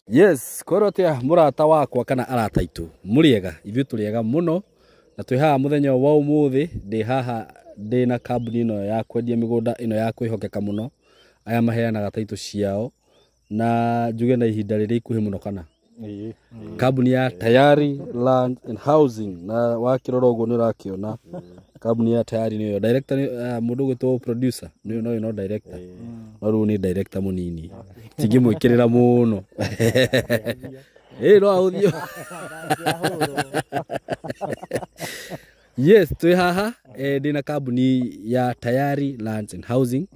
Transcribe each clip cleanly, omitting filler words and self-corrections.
Yes, kwĩrwo atĩa mũrata wakwa kana arata aitũ mũrĩega, ithuĩ tũrĩega mũno na twĩ haha mũthenya wa ũmũthĩ. Ndĩ haha ndĩ na kambuni ĩno ya kwendia mĩgũnda ĩno ya kwĩhokeka mũno, aya maheanaga taitũ ciao na njuge na ihinda rĩrĩa ikuhĩ mũno kana kambuni ya Tayari Land and Housing, na wakĩrora ũguo nĩ ũrakĩona kambuni ya Tayari nĩyo director mũndũ ũgwĩtwo producer nĩyo no no director no rĩu nĩ director mũnini tingĩmwĩkĩrĩra mũno ĩ no ahũthio. Yes, twĩ haha ndĩ na kambuni ya Tayari Lands and Housing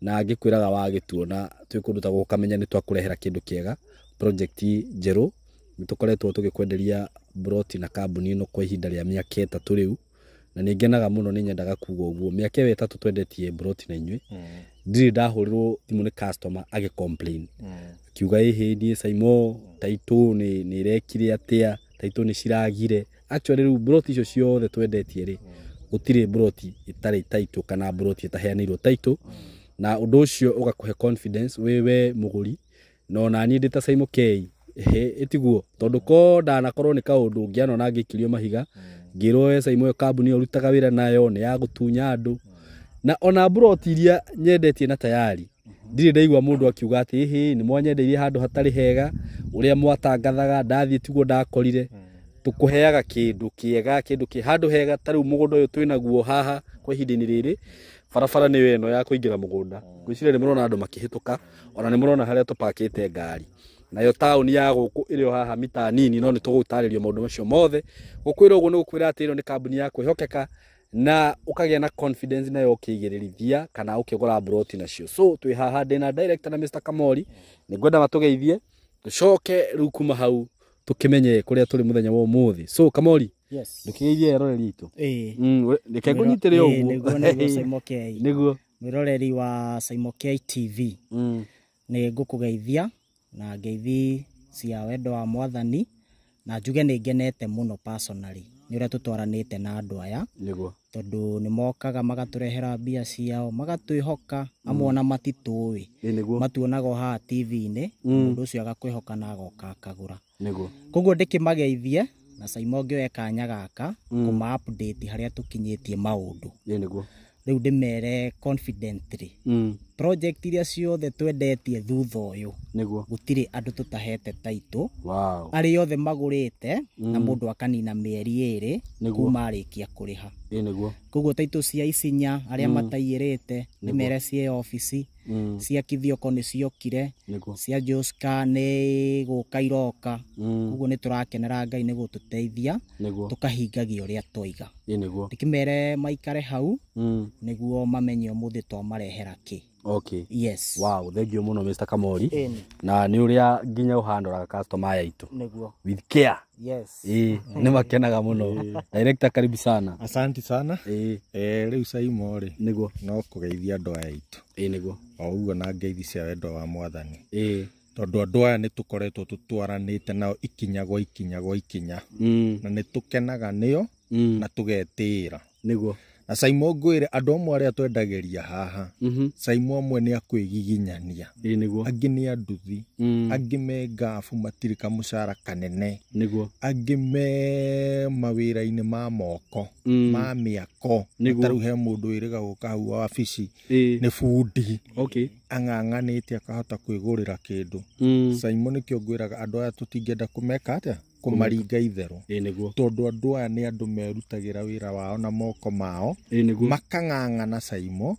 na ngĩkwĩraga wagĩtuona twĩ kũndũ ta gũkũ kamenya nĩ twakũrehera kĩndũ kĩega, project njerũ. Nĩ tũkoretwo tũgĩkwenderia broti na kambuni ĩno kwa ihinda rĩa mĩaka 3 rĩu, na nĩ ngenaga mũno, nĩ nyendaga kuga ũguo. Mĩaka ĩyo 3 twendetie broti na inyuĩ, ndirĩ ndahũrĩrwo thimũ nĩ customer agĩ complain akiuga ĩhĩ niĩ Saimo taitũ nĩ ĩrekire atĩa, taitũ nĩ ciragire. Actually rĩu broti icio ciothe twendetie rĩ, gũtirĩ broti ĩtarĩ taitũ kana broti ĩtaheanĩirwo taitũ, na ũndũ ũcio ũgakũhe confidence wĩ we mũgũri na ona niĩ ndĩ ta Saimo K ĩtiguo, tondũ ko ndanakorwo nĩ kaũndũ ngĩanona ngĩikĩrio mahiga ngĩrwo we Saimo ĩyo kambuni ĩyo ũrutaga wĩra nayo nĩ ya gũtunya andũ, na ona broti iria nyendetie na Tayari ndirĩ ndaigua mũndũ akiuga atĩ ĩhĩ nĩ mwanyendeirie handũ hatarĩ hega, ũrĩa mwatangathaga ndathiĩ tiguo ndakorire. Tũkũheaga kĩndũ kĩega, kĩndũ kĩ handũ hega. Ta rĩu mũgũnda ũyũ twĩnaguo haha kwa ihinda-inĩ rĩrĩ, barabara nĩyo ĩno ya kũingĩra mũgũnda. Ngwĩciria nĩ mũrona andũ makĩhĩtũka, ona nĩ mũrona harĩa tũpakĩte ngari. Nayo taũni ya gũkũ ĩrĩ o haha mita nini, no nĩ tũgũtarĩrio maũndũ macio mothe. Gũkwĩra ũguo nĩ gũkwĩra atĩ ĩno nĩ kambuni ya kwĩhokeka na ũkagĩa na confidence nayo ũkĩigĩrĩrithia kana ũkĩgũra broti nacio. So twĩ haha ndĩ na director na Mr. Kamori, nĩ ngwenda matũgeithie tũcoke rĩu kuma hau tũkĩmenye kũrĩa tũrĩ mũthenya wa ũmũthĩ. So Kamori, Yes. ndũkĩgeithie eroreri aitũ. Ĩĩ. Reke ngũnyitĩre ũguo. Nĩguo nĩguo Saimo K. Nĩguo. Mwĩroreri wa Saimo K TV. Nĩ ngũkũgeithia na ngeithi cia wendo wa Mwathani, na njuge nĩ ngenete mũno personally nĩ ũrĩa tũtwaranĩte na andũ aya. Nĩguo. Tondũ nĩ mokaga magatũrehera mbia ciao, magatwĩhoka, amwe ona matitũĩ. Nĩguo. Matuonaga o haha TV-inĩ, mũndũ ũcio agakwĩhoka na agoka akagũra. Nĩguo. Koguo ndĩkĩmageithie na Saimo ngĩoe kanya gaka kũma update harĩa tũkinyĩtie maũndũ. Nĩguo. Rĩu ndĩmere confidently. Project iria ciothe twendetie thutha ũyũ, Nĩguo. gũtirĩ andũ tũtahete taitũ. Wow. Arĩa othe magũrĩte na mũndũ akanina mĩeri 2 kuma arĩkia kũrĩha. Nĩguo. Koguo taitũ cia Isinya arĩa mataiyĩrĩte ndĩmere ciĩ obici, cia Kithioko nĩ ciokire, Nĩguo. cia Joska nĩ gũka iroka. Koguo nĩ tũrakenera Ngai nĩ gũtũteithia, Nĩguo. tũkahingagia ũrĩa twaiga. Nĩguo. Ndĩkĩmere maikare hau nĩguo mamenye ũmũthĩ twamarehera kĩ. Okay. Yes. Wow, thank you mũno Mr. Kamori. Ĩni. Na nĩ ũrĩa nginya ũhandoraga customer aya aitũ. Nĩguo. With care. Yes. Nĩ makenaga mũno. Director, karibu sana. Asanti sana. Rĩu Saimo rĩ, Nĩguo. no kũgeithia andũ aya aitũ. Nĩguo. O ũguo na ngeithi cia wendo wa Mwathani. Tondũ andũ aya nĩ tũkoretwo tũtwaranĩte nao ikinya gwa ikinya gwa ikinya. Na nĩ tũkenaga nĩo na tũgetĩĩra. Nĩguo. Na Saimo ngwĩre andũ amwe arĩa twendagĩria haha, Saimo amwe nĩ akwĩgiginyania. Nĩguo. Angĩ nĩ anduthi, angĩ me ngabu matirĩ kamũcara kanene. Nĩguo. Angĩ me mawĩra-inĩ ma moko, ma mĩako. Nĩguo. Ta rĩu he mũndũ wĩrĩga gũka hau wabici, nĩ bundi. Okay. Ang'ang'anĩte akahota kwĩgũrĩra kĩndũ. Saimo nĩkĩo ngwĩraga andũ aya tũtingĩenda kũmeka atĩa? Kũmaringa itherũ. Nĩguo. Tondũ andũ aya nĩ andũ merutagĩra wĩra wao na moko mao, Nĩguo. makang'ang'ana Saimo,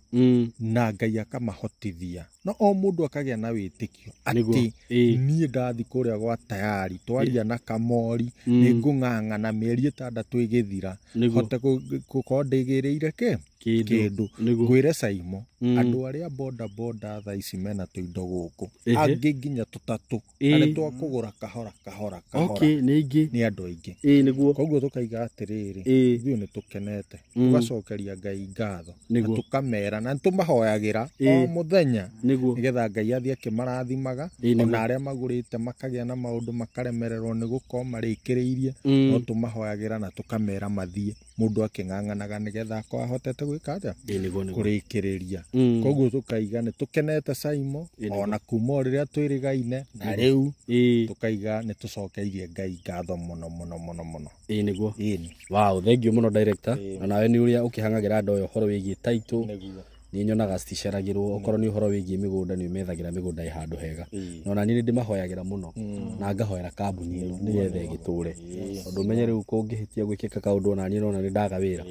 na Ngai akamahotithia. No o mũndũ akagĩa na wĩtĩkio atĩ niĩ ndathi kũrĩa gwa Tayari twaria na Kamori, nĩ ngũng'ang'ana mĩeri 6 ĩgĩthira, hote gũkorwo ndĩgĩrĩire kĩ? Kĩndũ. Ngwĩre Saimo, andũ arĩa boda boda thaa ici mena tũindo gũkũ, angĩ nginya tũtatũ, arĩa twakũgũra kahora kahora kahora. Okay, nĩ aingĩ. Nĩ andũ aingĩ. Nĩguo. Koguo tũkaiga atĩrĩrĩ, ithuĩ nĩ tũkenete, tũgacokeria Ngai ngatho, na tũkamera na nĩtũmahoyagĩra o mũthenya. Nĩgetha Ngai athiĩ akĩmarathimaga ona arĩa magũrĩte makagĩa na maũndũ makaremererwo nĩ gũkorwo marĩkĩrĩirie no tũmahoyagĩra na tũkamera mathiĩ mũndũ akĩng'ang'anaga nĩgetha akorwo ahotete gwĩka atĩa kũrĩkĩrĩria. Koguo tũkaiga nĩ tũkenete Saimo ona kuma o rĩrĩa twĩrĩgaine na rĩu tũkaiga nĩ tũcokeirie Ngai ngatho mũno mũno mũno mũno. Ĩĩ nĩguo. Wow, thank you mũno director. Na nawe nĩ ũrĩa ũkĩhang'agĩra andũ aya ũhoro wĩgiĩ title. Nĩ nyonaga citiceragĩrwo okorwo nĩ ũhoro wĩgiĩ mĩgũnda nĩ ũmethagĩra mĩgũnda ĩ handũ hega. Na ona niĩ nĩ ndĩmahoyagĩra mũno na ngahoera kambuni ĩno nĩgetha ĩgĩtũre. Tondũ ũmenye rĩu kũngĩhĩtia gwĩkĩka kaũndũ ona niĩ nona nĩ ndaga wĩra.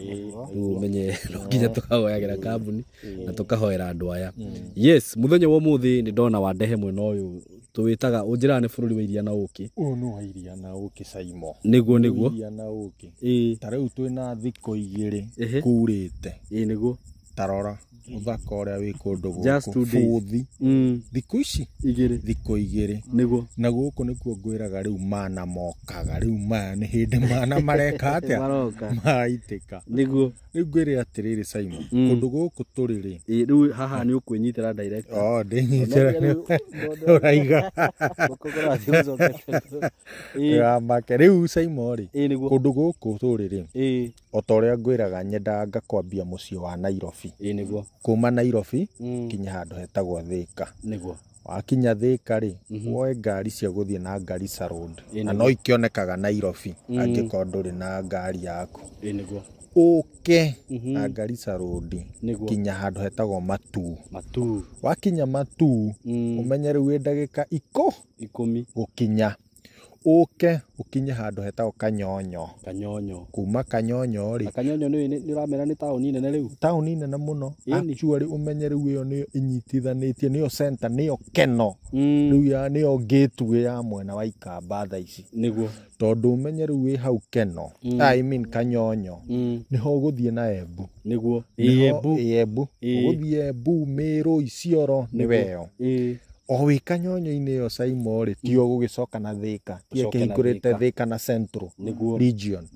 Rĩu ũmenye no nginya tũkahoyagĩra kambuni na tũkahoera andũ aya. Yes, mũthenya wa ũmũthĩ nĩ ndona wandehe mwena ũyũ tũwĩtaga ũnjĩraga nĩ bũrũri wa iria na ũkĩ. Ũyũ nĩ wa iria na ũkĩ Saimo. Nĩguo nĩguo. Iria na ũkĩ. Ta rĩu twĩna thikũ igĩrĩ kurĩte. Ĩĩ nĩguo. Tarora ũthaka ũrĩa wĩ kũndũ gũkũ bũthi thikũ ici igĩrĩ thikũ igĩrĩ nĩguo. Na gũkũ nĩkuo ngwĩraga rĩu mana mokaga rĩu maya nĩ hĩndĩ mana mareka atĩa maraitĩka nĩguo. Rĩu ngwĩre atĩrĩrĩ Saimo kũndũ gũkũ tũrĩ rĩ rĩu haha nĩ ũkwĩnyitĩra direct. Oh, ndĩnyitĩra ũraiga make rĩu Saimo rĩ kũndũ gũkũ tũrĩ rĩ o ta ũrĩa ngwĩraga nyendaga ngakwambia mũciĩ wa Nairobi. Ĩĩ nĩguo. Kuma Nairobi kinya handũ hetagwo Thika. Nĩguo. Wakinya Thika rĩ woe ngari cia gũthiĩ na Garissa Road na no ikĩonekaga Nairobi angĩkorwo ndũrĩ na ngari yaku. Ĩĩ nĩguo. Ũke na Garissa Road kinya handũ hetagwo Matuu. Matuu. Wakinya Matuu ũmenye rĩu wĩ ndagĩka ikũmi gũkinya. Ũke ũkinye handũ hetagwo Kanyonyo. Kanyonyo. Kuma Kanyonyo rĩ. Kanyonyo nĩ ũramera nĩ taũni nene rĩu. Taũni nene mũno. Actually ũmenye rĩu ĩyo nĩyo ĩnyitithanĩtie nĩyo center nĩyo Keno. Rĩu ya nĩyo gateway ya mwena wa Ikamba thaa ici. Nĩguo. Tondũ ũmenye rĩu wĩ hau Keno. I mean Kanyonyo. Nĩho ũgũthiĩ na Embu. Nĩguo. Embu. Embu. Ũgũthiĩ Embu, Meru, Isiolo nĩwe ĩyo. O wĩ Kanyonyo-inĩ ĩyo Saimo rĩ tio gũgĩcoka na Thika tiyo ĩkĩhingũrĩte Thika na Central Region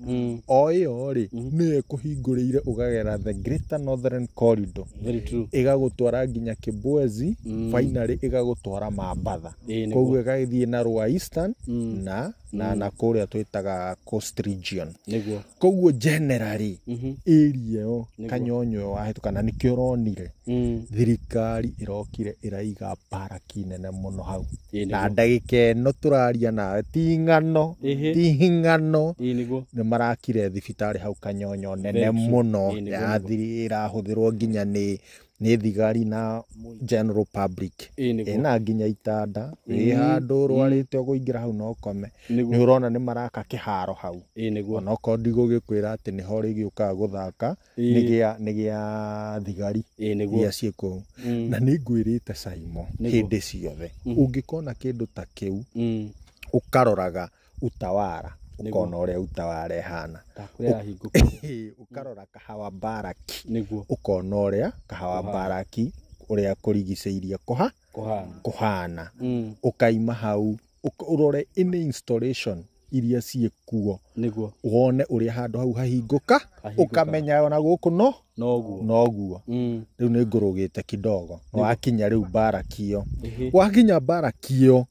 o ĩyo rĩ nĩyo ĩkũhingũrĩire ũkagera the Greater Northern Corridor. Very true. Ĩgagũtwara nginya Kibwezi finally ĩgagũtwara Mambatha. Koguo ĩgagĩthiĩ na Rua Eastern na na kũrĩa twĩtaga Coast Region. Nĩguo. Koguo generally area ĩyo Kanyonyo ĩyo wahĩtũka na nĩkĩo ũronire thirikari ĩrokire ĩraiga baraki nene mũno hau na ndagĩka ĩno tũraria nawe ti ng'ano nĩ marakire thibitarĩ hau Kanyonyo nene mũno ĩrahũthĩrwo nginya nĩ thigari na general public ĩna nginya itanda wĩ handũ ũrwarĩte ũkũingĩra hau no ũkome. Nĩ ũrona nĩ maraka kĩharo hau onokorwo ndigũgĩkwĩra atĩ nĩho rĩgĩũkaga gũthaka nĩ gĩa thigari iria ciĩ kũu. Na nĩ ngwĩrĩte Saimo hĩndĩ ciothe ũngĩkona kĩndũ ta kĩu ũkaroraga utawara ũkona ũrĩa utawara ĩhana ũkarora Kahawa Baraki ũkona ũrĩa Kahawa Baraki ũrĩa kũrigicĩirie kũhana ũkaima hau ũrore any installation iria ciĩ kuo wone ũrĩa handũ hau hahingũka ũkamenya ona gũkũ no noguo. Rĩu nĩ ngũrũgĩte kidogo wakinya rĩu baraki ĩyo wakinya baraki ĩyo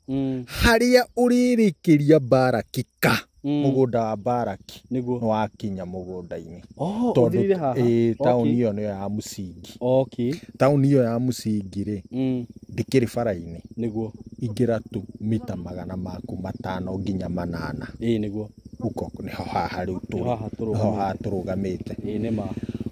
harĩa ũrĩrĩkĩria baraki ka mũgũnda wa baraki nĩ wakinya mũgũnda-inĩ tondũ taũni ĩyo nĩyo ya mũcingi. Taũni ĩyo ya mũcingi rĩ ndĩkĩrĩ bara-inĩ. Nĩguo. Ingĩra tu mita 500 nginya 800. Ĩĩ nĩguo. Huko nĩho haha rĩu tũrĩ nĩho haha tũrũgamĩte. Ĩĩ nĩma.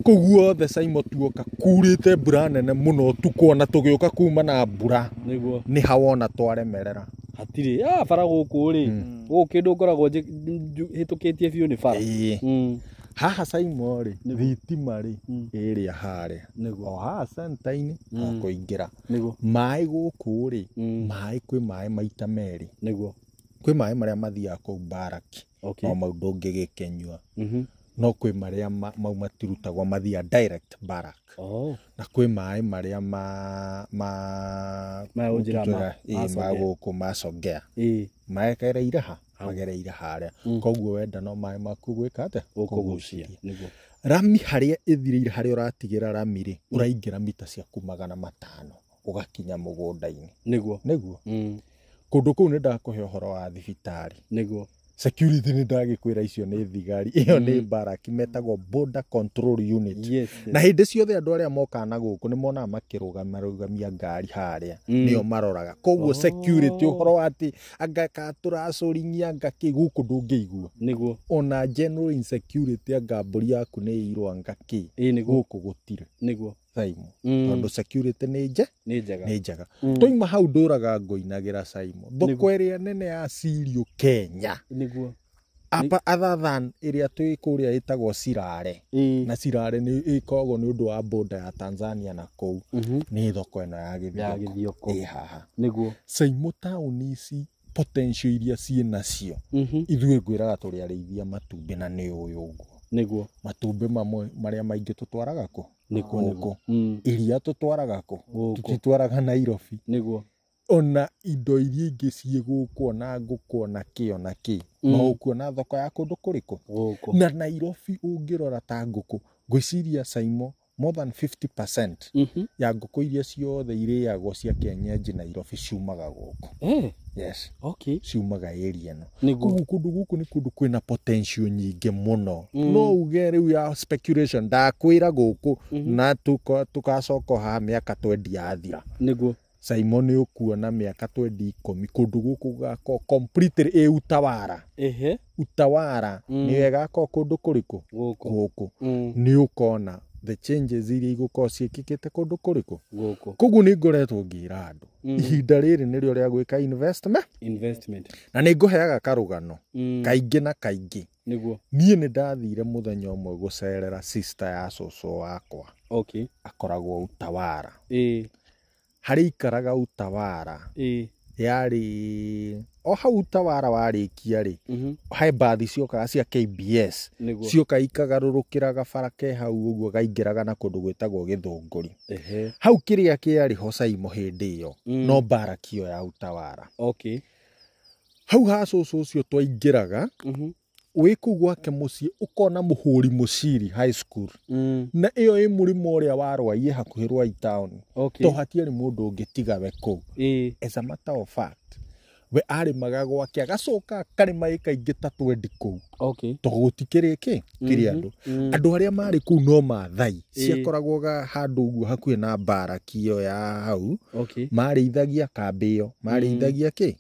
Kũu guothe Saimo tuoka kurĩte mbura nene mũno ũtukũ ona tũgĩũka kuma na mbura. Nĩguo. Nĩ ha wona twaremerera. Hatirĩ bara gũkũ rĩ gũkũ kĩndũ ngoragwo hĩtũkĩtie biũ nĩ bara. Haha Saimo rĩ thitima rĩ ĩrĩa harĩa o haha center-inĩ o kũingĩra. Maĩ gũkũ rĩ maĩ kwĩ maĩ maita merĩ. Nĩguo. Kwĩ maĩ marĩa mathiaga kũu baraki no mau ndũngĩgĩkĩnyua. No kwĩ marĩa mau matirutagwo mathiaga direct barak. Na kwĩ maĩ marĩa ma gũkũ macongea magereire ha magereire harĩa. Koguo wenda no maĩ maku gwĩka atĩa ũkũgucia. Nĩguo. Rami harĩa ĩthirĩire harĩa ũratigĩra rami rĩ ũraingĩra mita ciaku 500 ũgakinya mũgũnda-inĩ. Nĩguo. Nĩguo. Kũndũ kũu nĩ ndakũhe ũhoro wa thibitarĩ. Nĩguo. Security nĩ ndagĩkwĩra icio nĩ thigari, ĩyo nĩ mbaraki metagwo border control unit. Yes. Na hĩndĩ ciothe andũ arĩa mokaga na gũkũ nĩ monaga makĩrũgamia ngari harĩa, nĩo maroraga. Koguo security ũhoro wa atĩ anga katũracũrinyia anga kĩ gũkũ ndũngĩigua. Nĩguo. Ona general insecurity anga mbũri yaku nĩ ĩirwo anga kĩ, Nĩguo. gũkũ gũtirĩ. Nĩguo. Saimo. Tondũ security nĩ Nĩ njega. Nĩ njega. Twaima hau ndũraga ngũinagĩra Saimo. Thoko ĩrĩa nene ya Sirio Kenya. Nĩguo. Apa other than ĩrĩa twĩ kũrĩa ĩtagwo Sirare. Na Sirare nĩ ĩkoragwo nĩ ũndũ wa border ya Tanzania na kũu. Nĩ thoko ĩno ya Ya Gĩthioko. Gĩthioko. Ĩ haha. Nĩguo. Saimo taũni ici potential iria ciĩ nacio. Ithuĩ ngwĩraga tũrĩ arĩithia matumbĩ na nĩ ũyũ ũguo. Nĩguo. Matumbĩ mamwe marĩa maingĩ tũtwaraga kũ? Nĩguo. Gũkũ. Iria tũtwaraga kũ? Gũkũ. Tũtitwaraga Nairobi. Nĩguo. Ona indo iria ingĩ ciĩ gũkũ ona ngũkũ ona kĩ ona kĩ. No ũkuona thoko ya kũndũ kũrĩkũ? Gũkũ. Na Nairobi ũngĩrora ta ngũkũ, ngwĩciria Saimo more than 50% ya ngũkũ iria ciothe irĩagwo cia kienyeji Nairobi ciumaga gũkũ. Yes. Okay. Ciumaga area ĩno. Nĩguo. Koguo kũndũ gũkũ nĩ kũndũ kwĩna potential nyingĩ mũno. No uge rĩu ya speculation ndakwĩra gũkũ na tũgacoka haha mĩaka 20 yathira. Nĩguo. Saimo nĩ ũkuona mĩaka 20 10 kũndũ gũkũ gũgakorwo completely ĩ Utawara. Utawara nĩyo ĩgakorwo kũndũ kũrĩkũ? Gũkũ. Gũkũ. Nĩ ũkona the changes iria igũkorwo ciĩkĩkĩte kũndũ kũrĩkũ? Gũkũ. Koguo nĩ ngoretwo ngĩra andũ ihinda rĩrĩ nĩrĩo rĩa gwĩka investment. Na nĩ ngũheaga karũgano kaingĩ na kaingĩ. Nĩguo. Niĩ nĩ ndathire mũthenya ũmwe gũcerera sister ya cũcũ wakwa. Okay. Akoragwo Utawara. Harĩa ikaraga Utawara. Yarĩ o hau Utawara warĩkia rĩ, he mbathi ciokaga cia KBS. Cioka ikagarũrũkĩra gabara ke hau ũguo gaingĩraga na kũndũ gwĩtagwo Gĩthũngũri. Hau kĩrĩa kĩarĩ ho Saimo hĩndĩ ĩyo, no mbaraki ĩyo ya Utawara. Okay. Hau ha cũcũ ũcio twaingĩraga, wĩ kũu gwake mũciĩ ũkona mũhũri mũciri high school. Na ĩyo ĩ mũrĩmo ũrĩa wa Rwaiĩ hakuhĩ Rwai town. Okay. To hatiarĩ mũndũ ũngĩ tiga we kũu. As a matter of fact, we arĩmaga gwake agacoka akarĩma ĩka ingĩ ta 20 kũu. Okay. To gũtikĩrĩ kĩ? Kĩrĩ andũ. Andũ arĩa marĩ kũu no Maathai. Ciakoragwo handũ ũguo hakuhĩ na mbaraki ĩyo ya hau. Okay. Marĩithagia kambĩ ĩyo. Marĩithagia kĩ?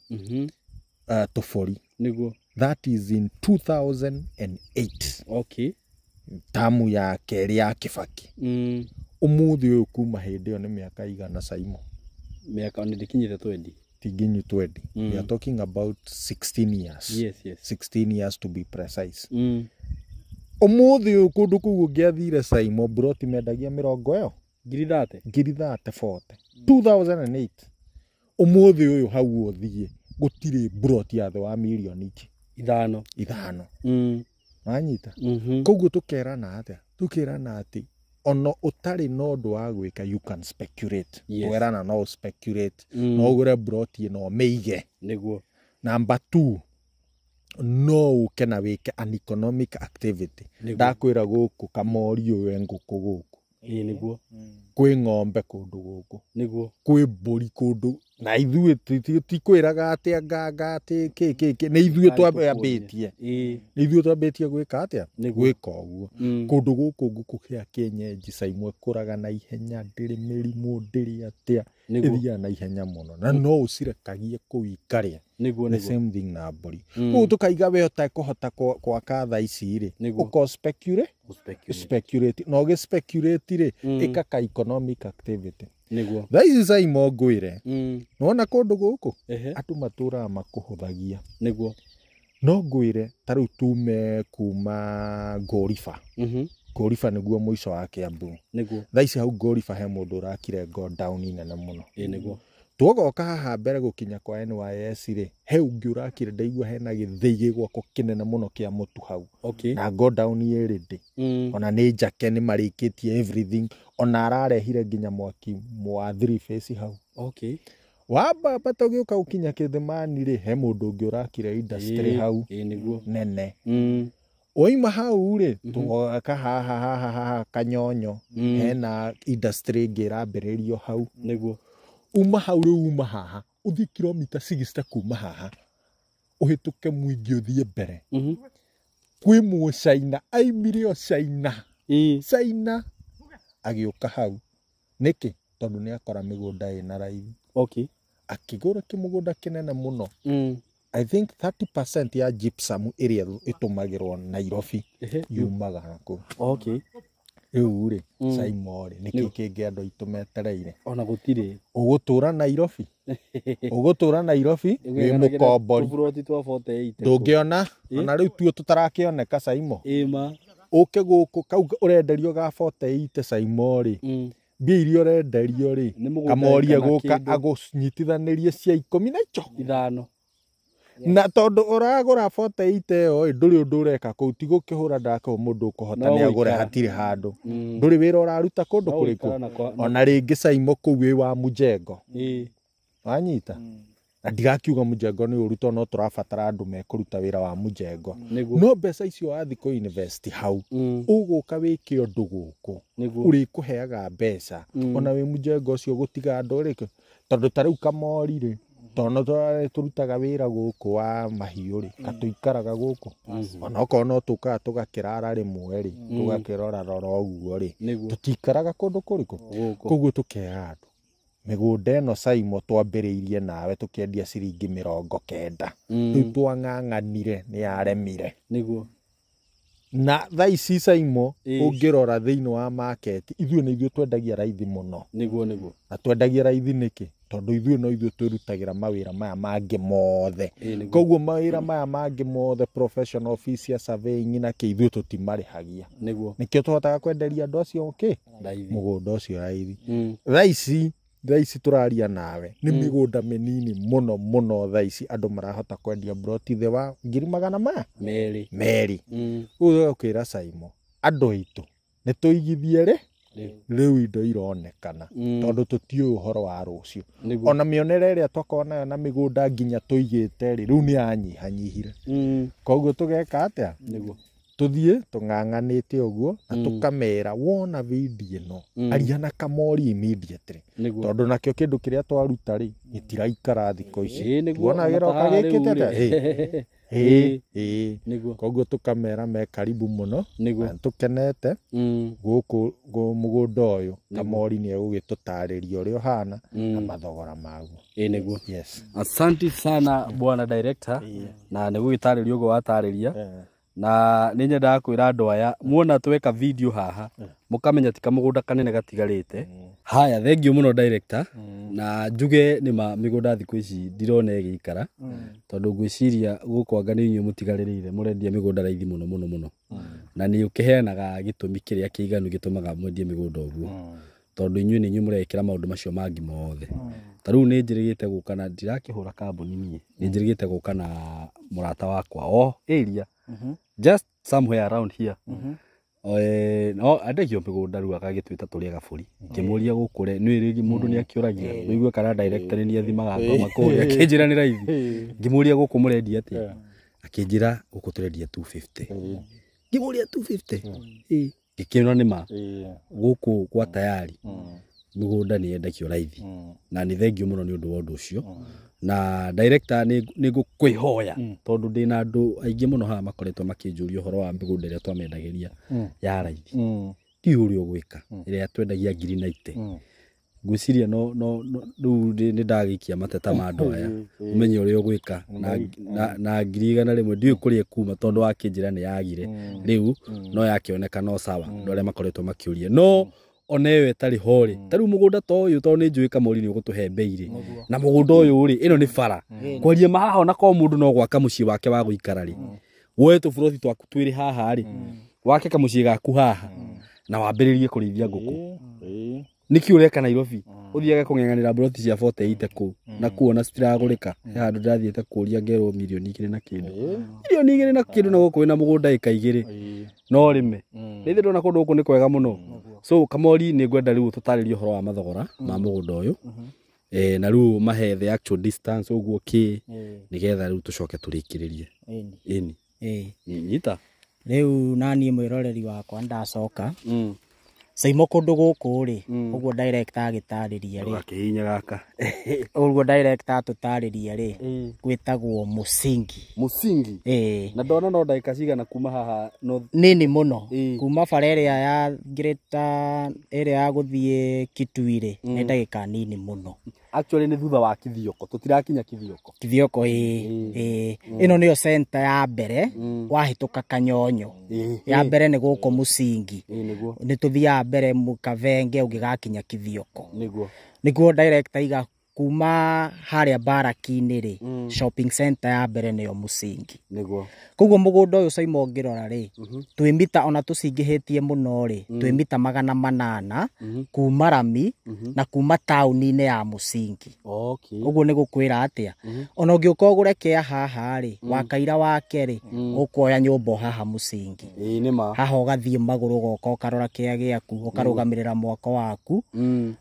Tũbũri. Nĩguo. That is in 2008. Okay. Tamu ya kerĩ ya Kibaki. Ũmũthĩ ũyũ kuma hĩndĩ ĩyo nĩ mĩaka igana Saimo. Mĩaka nĩ ndĩkinyĩte 20. Tinginyu 20. We are talking about 16 years. Yes, yes. 16 years to be precise. Ũmũthĩ ũyũ kũndũ kũu ũngĩathire Saimo broti mendagia mĩrongo ĩyo. Ngiri 30. Ngiri 30 40. 2008. Ũmũthĩ ũyũ hau ũthiĩ gũtirĩ broti ya thĩ wa mirioni 5. 5. Wanyita? Koguo tũkerana atĩa? Tũkerana atĩ ono ũtarĩ na ũndũ wa gwĩka you can speculate. Yes. Twerana no speculate. No ũgũre broti ĩno ũmĩige. Nĩguo. Number 2, no ũke na wĩke an economic activity. Ndakwĩra gũkũ kamori ũyũ ngũkũ gũkũ. Nĩguo. Kwĩ ng'ombe kũndũ gũkũ. Nĩguo. Kwĩ mbũri kũndũ. Na ithuĩ tikwĩraga atĩ anga atĩ kĩ kĩ kĩ. Nĩ ithuĩ twambĩtie. Nĩ ithuĩ twambĩtie gwĩka atĩa? Gwĩka ũguo. Kũndũ gũkũ ngũkũ kĩa kienyeji Saimo ĩkũraga na ihenya, ndĩrĩ mĩrimũ, ndĩrĩ atĩa. Ĩthiaga na ihenya mũno. Na no ũcirekagie kũu ikarĩa. Nĩguo. The same thing na mbũri. Koguo tũkaiga we ũtekũhota gwaka thaa ici rĩ, ũko speculate. Speculate. Na ũgĩ speculate rĩ, ĩka ka economic activity. Nĩguo. Thaa ici Saimo ngwĩre, nĩwona kũndũ gũkũ andũ matũraga makũhũthagia. Nĩguo. No ngwĩre ta rĩu tume kuma Ngũriba. Ngũriba nĩguo mũico wa Kiambu. Nĩguo. Thaa ici hau Ngũriba he mũndũ ũrakire godown nene mũno. Nĩguo. Twogoka haha mbere gũkinya kwa NYS rĩ, he ũngĩ ũrakire ndaigua hena gĩthĩi gĩgwakwo kĩnene mũno kĩa mũtu hau. Okay. Na godown ĩ ready. Ona nĩ njake nĩ marĩkĩtie everything. Ona ararehire nginya mwaki wa 3 phase hau. Okay. Wamba tũgĩũka gũkinya Kĩthimani rĩ, he mũndũ ũngĩ ũrakire industry hau. Nĩguo. Nene. Waima hau rĩ, tũgoka haha haha haha Kanyonyo. Hena industry ĩngĩ ĩrambĩrĩrio hau. Nĩguo. Uma hau rĩu uma haha ũthiĩ kilomita 60 kuma haha ũhĩtũke mũingĩ ũthiĩ mbere. Kwĩ mũcaina aimire o China. China agĩũka hau. Nĩkĩ? Tondũ nĩ akora mĩgũnda ĩna raithi. Okay. Akĩgũra kĩmũgũnda kĩnene mũno. I think 30% ya gypsum ĩrĩa ĩtũmagĩrwo Nairobi yumaga kũu. Okay. Rĩu rĩ, Saimo rĩ, nĩkĩ kĩngĩ andũ aitũ metereire? Ona gũtirĩ. Ũgũtũra Nairobi? Ũgũtũra Nairobi wĩ mũkombori. Tũburoti twa 48. Ndũngĩona ona rĩu tuo tũtarakĩoneka Saimo. Ĩma. Ũke gũkũ kau ũrenderio ga 48 Saimo rĩ. Mbia iria ũrenderio rĩ, Kamori egũka agũnyitithanĩrie cia 10 na icho ithano. Na tondũ ũragũra 48 ĩyo ĩ, ndũrĩ ũndũ ũreka kũu, ti gũkĩhũra ndaka mũndũ ũkũhota nĩ agũre, hatirĩ handũ. Ndũrĩ wĩra ũraruta kũndũ kũrĩkũ. Ona rĩngĩ Saimo kũu wĩ wa mũjengo. Wanyita? Na ndigakiuga mũjengo nĩ ũru tondũ no tũrabatara andũ mekũruta wĩra wa mũjengo. No mbeca icio wathiĩ kũ invest hau, ũgũka wĩke ũndũ gũkũ, ũrĩkũheaga mbeca. Ona wĩ mũjengo ũcio gũtiga andũ rĩ, tondũ ta rĩu Kamori rĩ, tondũ tũrutaga wĩra gũkũ wa mahiũ rĩ, katũikaraga gũkũ. Ona okorwo no tũkaga tũgakĩrara rĩmwe rĩ, tũgakĩrorarora ũguo rĩ, tũtikaraga kũndũ kũrĩkũ. Koguo tũkera andũ mĩgũnda ĩno Saimo twambĩrĩirie nawe tũkĩendia ciringi 90. Rĩu twang'ang'anire nĩ yaremire. Nĩguo. Na thaa ici Saimo ũngĩrora thĩinĩ wa market, ithuĩ nĩ ithuĩ twendagia raithi mũno. Nĩguo nĩguo. Na twendagia raithi nĩkĩ? Tondũ ithuĩ no ithuĩ twĩrutagĩra mawĩra maya mangĩ mothe. Koguo mawĩra maya mangĩ mothe professional office ya surveying na kĩ, ithuĩ tũtimarĩhagia. Nĩguo. Nĩkĩo tũhotaga kwenderia andũ acio kĩ? Mũgũnda ũcio raithi. Thaa ici tũraria nawe nĩ mĩgũnda mĩnini mũno mũno thaa ici andũ marahota kwendia broti thĩ wa 200,000 merĩ. Ũguo ũkwĩra Saimo andũ aitũ nĩ tũigithie rĩ, rĩu indo ironekana tondũ tũtiũĩ ũhoro wa rũciũ. Ona mĩonere ĩrĩa twakorwo nayo na mĩgũnda nginya tũigĩte rĩ, rĩu nĩ yanyihanyihire. Koguo tũgeka atĩa? Nĩguo. Tũthiĩ tũng'ang'anĩte ũguo na tũkamera wona video ĩno aria na Kamori immediately. Tondũ nakĩo kĩndũ kĩrĩa twaruta rĩ gĩtiraikara thikũ ici. Tuona gĩroka gĩkĩte atĩa? Ĩĩ. Koguo tũkamera me karibu mũno na tũkenete gũkũ mũgũnda ũyũ. Kamori nĩ egũgĩtũtarĩria ũrĩa ũhana na mathogora maguo. Ĩĩ nĩguo. Yes. Asante sana bwana director, na nĩ gũgĩtarĩria ũguo watarĩria. Na nĩ nyendaga kwĩra andũ aya muona tweka video haha mũkamenya ti kamũgũnda kanene gatigarĩte. Haya, thengiũ mũno director, na njuge nĩ ma mĩgũnda thikũ ici ndirona ĩgĩikara, tondũ ngwĩciria gũkũ anga nĩ inyuĩ mũtigarĩrĩire mũrendia mĩgũnda raithi mũno mũno mũno, na nĩ ũkĩheanaga gĩtũmi kĩrĩa kĩiganu gĩtũmaga mwendie mĩgũnda ũguo, tondũ inyuĩ nĩ inyuĩ mũrekĩra maũndũ macio mangĩ mothe. Ta rĩu nĩ njĩrĩgĩte gũka na ndirakĩhũra kambuni niĩ, nĩ njĩrĩgĩte gũka na mũrata wakwa o area, just somewhere around here. No andegio mĩgũnda rĩu agagĩtwĩta tũrĩ gabũri. Ngĩmũria gũkũ rĩ, nĩ rĩngĩ mũndũ nĩ akĩũragia, ũigue kana director nĩ athimaga ngoma kũrĩa, akĩnjĩra nĩ raithi. Ngĩmũria gũkũ mũrendia atĩa? Akĩnjĩra gũkũ tũrendia 250. Ngĩmũria 250? Ĩĩ. Ngĩkĩona nĩ ma gũkũ kwa Tayari mĩgũnda nĩ yendagio raithi, na nĩ thengio mũno nĩ ũndũ wa ũndũ ũcio. Na director nĩ ngũkwĩhoya tondũ ndĩna andũ aingĩ mũno haha makoretwo makĩnjũria ũhoro wa mĩgũnda ĩrĩa twamendagĩria ya raithi. Ti ũrĩa ũgwĩka, ĩrĩa twendagia 90,000. Ngwĩciria no rĩu nĩ ndagĩikia mateta ma andũ aya, ũmenye ũrĩa ũgwĩka na 100,000 ndiũĩ kũrĩa ĩkuma tondũ wakĩnjĩra nĩ yagire rĩu, no yakĩoneka no sawa andũ arĩa makoretwo makĩũria. No ona ĩyo ĩtarĩ ho rĩ, ta rĩu mũgũnda ta ũyũ tondũ nĩ njũĩ Kamori nĩ ũgũtũhe mbei rĩ, na mũgũnda ũyũ rĩ, ĩno nĩ bara kwaria ma haha, ona korwo mũndũ no gwaka mũciĩ wake wa gũikara rĩ, woe tũburoti twaku twĩrĩ haha rĩ, wake kamũciĩ gaku haha na wambĩrĩrie kũrĩithia ngũkũ. Nĩkĩ ũreka Nairobi? Ũthiage kũng'eng'anĩra buroti cia 48 kũu na kuona citiragũrĩka. He handũ ndĩrathiĩte kũria ngerwo 2 milioni na kĩndũ, 2 milioni na kĩndũ, na gũkũ wĩna mũgũnda ĩka 2 no ũrĩme. Rĩu ndĩrona kũndũ gũkũ nĩ kwega mũno. So Kamori nĩ ngwenda rĩu tũtarĩrie ũhoro wa mathogora ma mũgũnda ũyũ, na rĩu mahe the actual distance ũguo kĩ, nĩgetha rĩu tũcoke tũrĩkĩrĩrie. Ĩni. Nyita. Rĩu naniĩ mwĩroreri wakwa ndacoka. Saimo kũndũ gũkũ rĩ, ũguo director agĩtarĩria rĩ, Gakĩhinya gaka. Ũguo director atũtarĩria rĩ, gwĩtagwo Musingi. Musingi. Ĩĩ. Na ndona no ndagĩka cigana kuma haha no nini mũno. Kuma bara ĩrĩa ya Greater ĩrĩa ya gũthiĩ Kitui rĩ, nĩ ndagĩka nini mũno. Actually nĩ thutha wa Kithioko, tũtirakinya Kithioko. Kithioko ĩĩ. Ĩno nĩyo center ya mbere wahĩtũka Kanyonyo. Ya mbere nĩ gũkũ Musingi. Nĩguo. Nĩ tũthiaga mbere Mũkavenge ũngĩgakinya Kithioko. Nĩguo. Nĩguo director iga kuma harĩa Baraki-inĩ rĩ, shopping center ya mbere nĩyo Musingi. Nĩguo. Koguo mũgũnda ũyũ Saimo ũngĩrora rĩ, twĩ mita ona tũcingĩhĩtie mũno rĩ, twĩ mita 800 kuma rami na kuma taũni-inĩ ya Musingi. Okay. Ũguo nĩ gũkwĩra atĩa? Ona ũngĩũka ũgũre kĩa haha rĩ, wakaira wake rĩ, ũkuoya nyũmba haha Musingi. Ĩĩ nĩ ma. Haha ũgathiĩ magũrũ ũgoka ũkarora kĩa gĩaku, ũkarũgamĩrĩra mwako waku.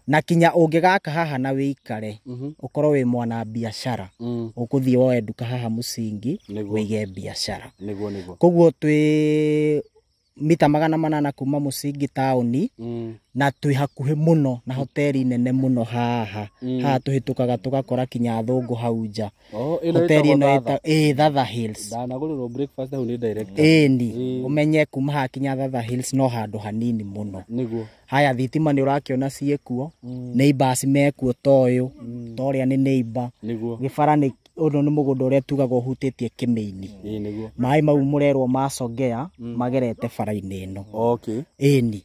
Na kinya ũngĩgaka haha na wĩikare, ũkorwo wĩ mwana biacara, ũkũthiĩ woe nduka haha Musingi, wĩige biacara. Nĩguo nĩguo. Koguo twĩ mita 800 kuma Musingi taũni, na twĩ hakuhĩ mũno na hoteli nene mũno haha. Haha tũhĩtũkaga tũgakora kinya athũngũ hau nja. Hoteli ĩno ĩĩ Thatha Hills. Ndanagũrĩrwo breakfast hau nĩ director. Ĩni, ũmenye kuma haha kinya Thatha Hills no handũ hanini mũno. Nĩguo. Haya thitima nĩ ũrakĩona ciĩkuo, neighbors mekuo ta ũyũ, ta ũrĩa nĩ neighbor. Nĩguo. Gĩbara nĩ ũndũ nĩ mũgũnda ũrĩa tugaga ũhutĩtie kĩmĩini. Ĩĩ nĩguo. Maĩ mau mũrerwo macongea magerete bara-inĩ ĩno. Okay. Ĩni.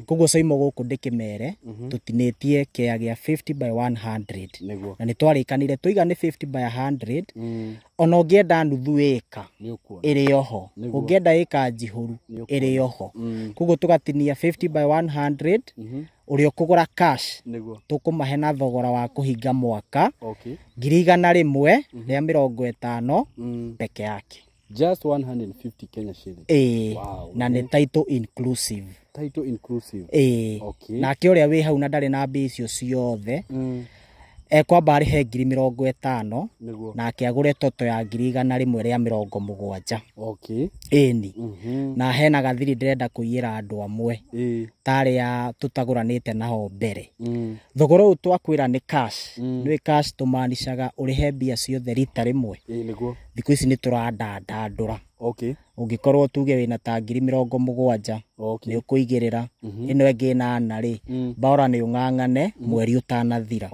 Koguo Saimo gũkũ ndĩkĩmere, tũtinĩtie kĩa gĩa 50 by 100. Nĩguo. Na nĩ twarĩkanire tũiga nĩ 50 by 100. Ona ũngĩenda nuthu ĩka ĩrĩ oho, ũngĩenda ĩka njihũru ĩrĩ oho. Koguo tũgatinia 50 by 100, ũrĩa ũkũgũra cash tũkũmahe na thogora wa kũhinga mwaka 150,000 peke yake. Just 150 Kenya shillings. Ĩĩ. Wow. Na nĩ title inclusive. Title inclusive. Ĩĩ. Okay. Nake ũrĩa wĩ hau na ndarĩ na mbia icio ciothe, ekwamba arĩhe 50,000, nake agũre toto ya 170,000. Okay. Ĩni. Na hena gathiri ndĩrenda kũiyĩra andũ amwe tarĩa tũtagũranĩte nao mbere. Thogora ũyũ twakwĩra nĩ cash. Nĩ cash tũmanicaga ũrĩhe mbia ciothe rita rĩmwe. Ĩĩ nĩguo. Thikũ ici nĩ tũrandandandũra. Okay. Ũngĩkorwo tuge wĩna ta 70,000, nĩ ũkũigĩrĩra ĩno ĩngĩ 8 rĩ, baora nĩ ũng'ang'ane mweri ũtanathira.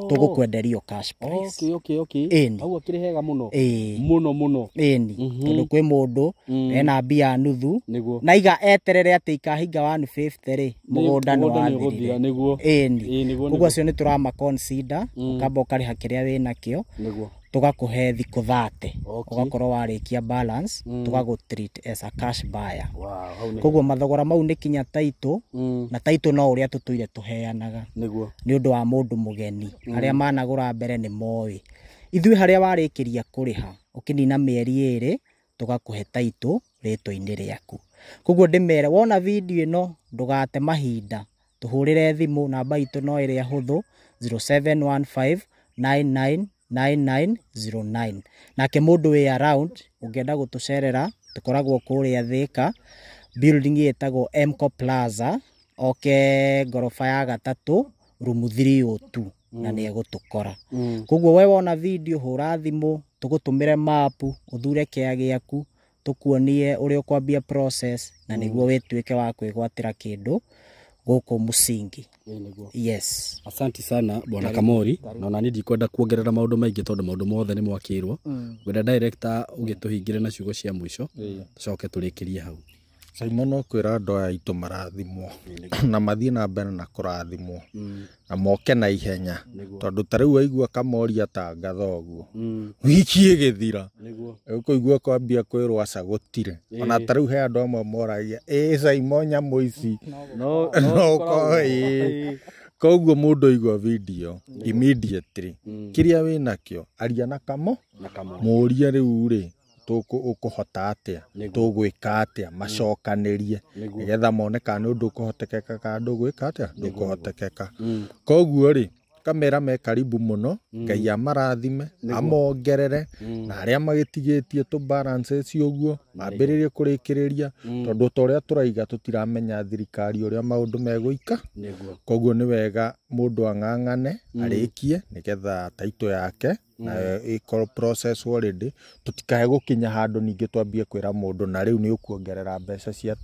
Tũgũkwenderio cash price. Okay, okay, okay. Ĩni. Hau akĩrĩ hega mũno. Ĩĩ. Mũno mũno. Ĩni. Tondũ kwĩ mũndũ ena mbia nuthu, Nĩguo. na iga eterere atĩ ikahinga 150 rĩ, mũgũnda nĩ wathirire. Nĩguo. Ĩni. Koguo acio nĩ tũrama consider, ũkamba ũkarĩha kĩrĩa wĩnakĩo. Nĩguo. Tũgakũhe thikũ 30, ũgakorwo warĩkia balance, tũgagũ treat as a cash buyer. Wow, Koguo mathogora mau nĩ kinya title, na title no ũrĩa tũtũire tũheanaga. Nĩguo. Nĩ ũndũ wa mũndũ mũgeni. Arĩa managũra mbere nĩ moĩ. Ithuĩ harĩa warĩkĩria kũrĩha, ũkĩnina mĩeri 2, tũgakũhe title rĩtwa-inĩ rĩaku. Koguo ndĩmere wona video ĩno ndũgate mahinda, tũhũrĩre thimũ namba itũ no ĩrĩa hũthũ 0715 99 9909. Nake mũndũ wĩ around ũngĩenda gũtũcerera tũkoragwo kũrĩa Thika, building ĩtagwo Mco Plaza, oke ngoroba ya 3 room 302, na nĩ egũtũkora. Koguo we wona video hũra thimũ, tũgũtũmĩre map, ũthure kĩa gĩaku, tũkuonie ũrĩa ũkwambia process, na nĩguo wĩtuĩke wa kwĩgwatĩra kĩndũ gũkũ Musingi. Yes. Asante sana Bwana Kamori. Na ona niĩ ndikwenda kuongerera maũndũ maingĩ tondũ maũndũ mothe nĩ mwakĩrwo. Ngwenda director ũgĩtũhingĩre na ciugo cia mũico, tũcoke tũrĩkĩrie hau. Simon no kwĩra andũ aya aitũ marathimwo na mathiĩ na mbere na kũrathimwo na moke na ihenya, tondũ ta rĩu waigua Kamori atangatha ũguo wiki ĩgĩthira ũkũigua kwambia kwĩrwo aca gũtirĩ. Ona ta rĩu he andũ amwe moragia ĩ Simon nyamũ ici no ĩĩ. Koguo mũndũ aigua video immediately kĩrĩa wĩnakĩo aria na Kamo, mũrie rĩu rĩ ũkũhota atĩa, tũgwĩka atĩa, macokanĩrie nĩgetha mone kana nĩ ũndũ ũkũhotekeka kana ndũgwĩka atĩa, ndũkũhotekeka. Koguo rĩ Tũkamera me karibu mũno, Ngai amarathime, amongerere, na arĩa magĩtigĩtie tũ balances ũguo mambĩrĩrie kũrĩkĩrĩria, tondũ ta ũrĩa tũraiga tũtiramenya thirikari ũrĩa maũndũ megũika. Koguo nĩ wega mũndũ ang'ang'ane arĩkie nĩgetha title yake nayo ĩkorwo process already, tũtikae gũkinya handũ ningĩ twambie kwĩra mũndũ na rĩu nĩ ũkuongerera mbeca cia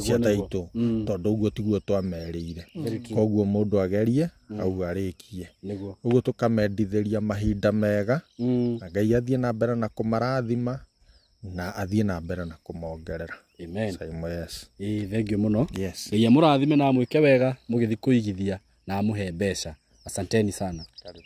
cia title, tondũ ũguo tiguo twamerĩire. Koguo mũndũ agerie au arĩkie. Ũguo tũkamendithĩria mahinda mega, na Ngai athiĩ na mbere na kũmarathima na athiĩ na mbere na kũmongerera. Amen. Saimo, yes. Thank you mũno. Yes. Ngai amũrathime na amwĩke wega mũgĩthiĩ kũigithia na amũhe mbeca. Asanteni sana. Karibu.